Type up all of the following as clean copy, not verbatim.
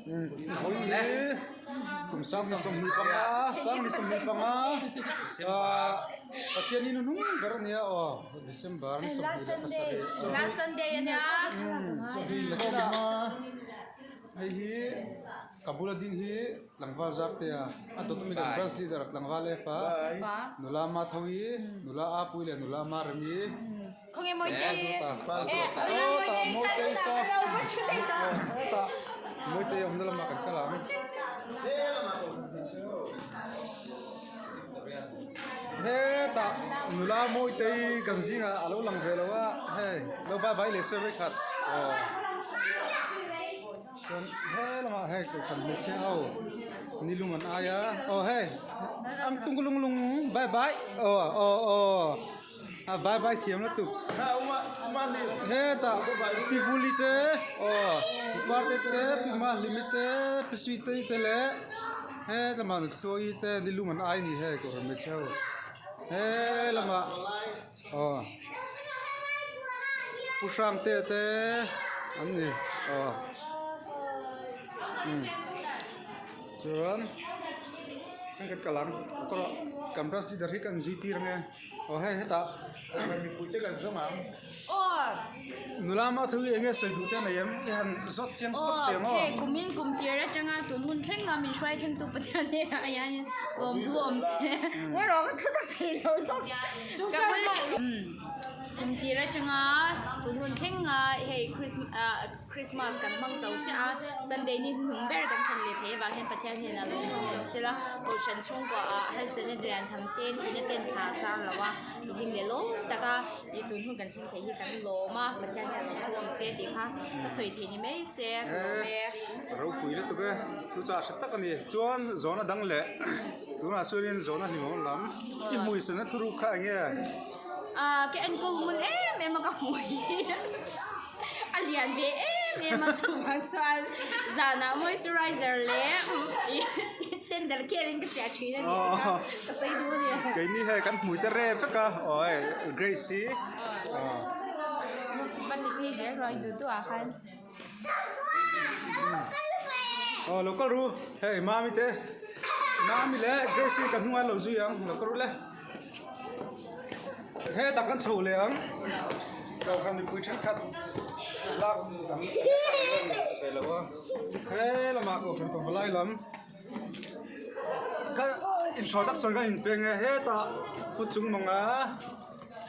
Hawi hi kum 25 25 ah Pathian in hnung ber a nia aw December ni 27 Last Sunday a nia. Chawhni la chin a hei hi ka bula ding hi tlangval zar te a a dawt ami kan branch leader tlangval ef a nula ma tho hi nula a pui leh nula ma rem hi Khawnge Mawitei Sawtah Mawitei saw sawtah Mawitei awmna lamah kan kal ang. Hetah nula Mawitei kan zingah a lo lang ve lo a hei lo bye bye leh se vekhat aw chuan he lamah hei kohhran hmeichhia ho nilung an ai a aw hei ang tung lung lung bye bye aw aw aw. A vai vai thiam lutuk hetah pi vuli te aw pi parte te pi mahlimi te pi suitei te leh he lamah nuthlawi te nilum an ai a ni hei kohhran hmeichhe ho he lamah aw pu hrangte te an ni aw umm chuan heng kan kal ang kan branch leader hi kan zui tir ang e. Aw hei hetah mipui te kan zawng ang. Nula mah thu hi enge sawi duh te nei em i han zawt chiang phawt teh ang aw. Aw hei kumin kum tir atanga tun hun thleng a min hruai thleng tu Pathian hnenah hianin lawmthu awm se. Ka bul kum tir atanga tun hun thleng a hei Christmas Christmas kan hmang zo chiah a, Sunday ni hnuhnung ber kan thlen leh theih avang hian Pathian hian a lo hmang tawh sela, Kohhran chhungkua ah harsatna lian tham te thihna ten thla a zar lo a, i hlim leh lawm tak a, i tun hun kan thleng theih hi kan lawm a, Pathian hian a lo thuam se tih kha ka sawi theih ni mai se ka lawm e. Ropui lutuk e, chu chah hre tak a ni. Chuan zawhna dang leh tunah chuanin zawhna hlimawm lam i hmuisanna thuruk kha eng nge? Ah ka enkawl ngun em em a ka hmui hi. A lian ve em em a chuvang chuan zanah moisturizer leh tender care in ka chiah thin a ni tih kha ka sawi duh a ni. Keini hei kan hmui te rep vek a aw hei Grace hi aw. Va ti phei zel rawh i duh duh ah khan. Aw lo kal ru hei Mami te Mami leh Grace hi ka hnungah an lo zui ang lo kal ru le. Hetah kan chho leh ang kohhran mipui thenkhat lak dang ve lo a he lamah kohhran pavalai lam ka introduction ka inpeng e hetah kut chung manga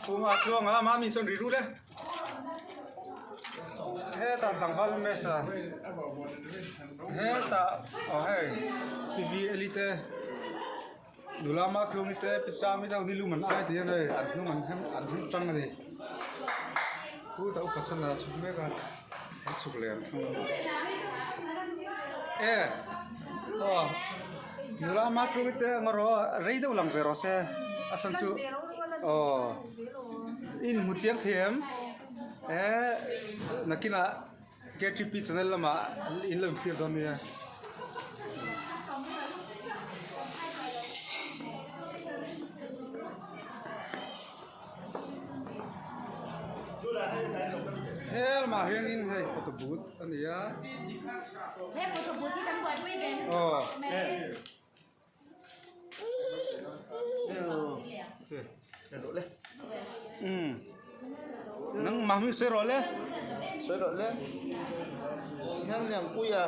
chhungah chuanga mami chuan ri rul e hetah tlangval mesa hetah aw hei tv elite. Nula mah tlungi te pi chami deuh nilum an ai tih hian hei an hnung an hem an hem tang a ni khutah upa chhan a chhuk mek a an chhuk leh ang thung e aw nula mah tlungi te ang erawh rei deuh lang ve rawh se a chhan chu aw in hmu chiang thei em e nakinah. Ktp channel lamah in lo thlir dawn nia. He lamah hianin hei photo booth a ni a. He photo booth hi kan buaipui ve nasa khawp mai. Nang mah hming sawi rawh le. Sawi rawh le. Nang lian pui a.